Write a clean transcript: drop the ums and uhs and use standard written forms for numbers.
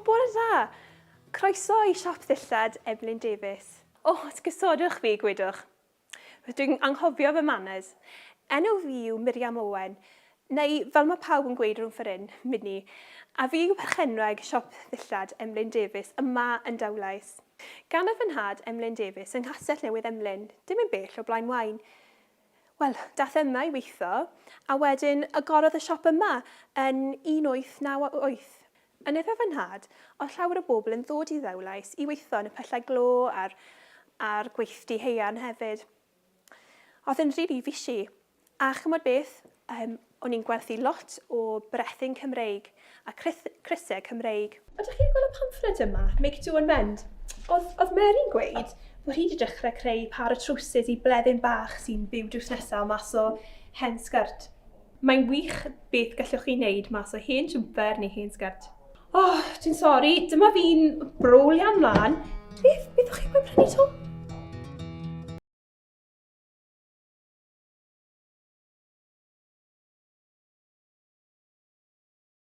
bore da! Croeso i siop ddillad Emlyn Davies. O, esgusodwch fi, gwedwch. Dwi'n anghofio fy manners. Enw fi yw Miriam Owen, neu fel mae pawb yn gweud rhwng ffer hyn, Minnie, a fi yw perchenwraig siop ddillad Emlyn Davies yma yn Dowlais. Ganed fy nhad, Emlyn Davies, yng Nghastell Newydd Emlyn, dim yn bell o Blaen-waun. Wel, dath yma i weithio, a wedyn agorodd y siop yma yn 1898. Yn efe fy nhad, oedd llawer o bobl yn ddod i Ddowlais i weithio yn y pyllau glo a'r, a'r gweithdy haearn hefyd. Oedd yn rili fishi. A chymod beth, um, o'n i'n gwerthu lot o brethyn Cymreig a crysau Cymreig. Ydych chi'n gweld y pamffled yma, Make Do and Mend? Oedd, oedd Mary'n gweud bod hi wedi dechrau creu par o trowsus i bleddyn bach sy'n byw drws nesaf mas o hen sgert. Mae'n wych beth gallwch chi wneud mas o hen jwmper neu hen sgert. Oh, dwi'n sori, dyma fi'n brolian mlaen. Beth, beth o'ch chi'n moyn prynu to?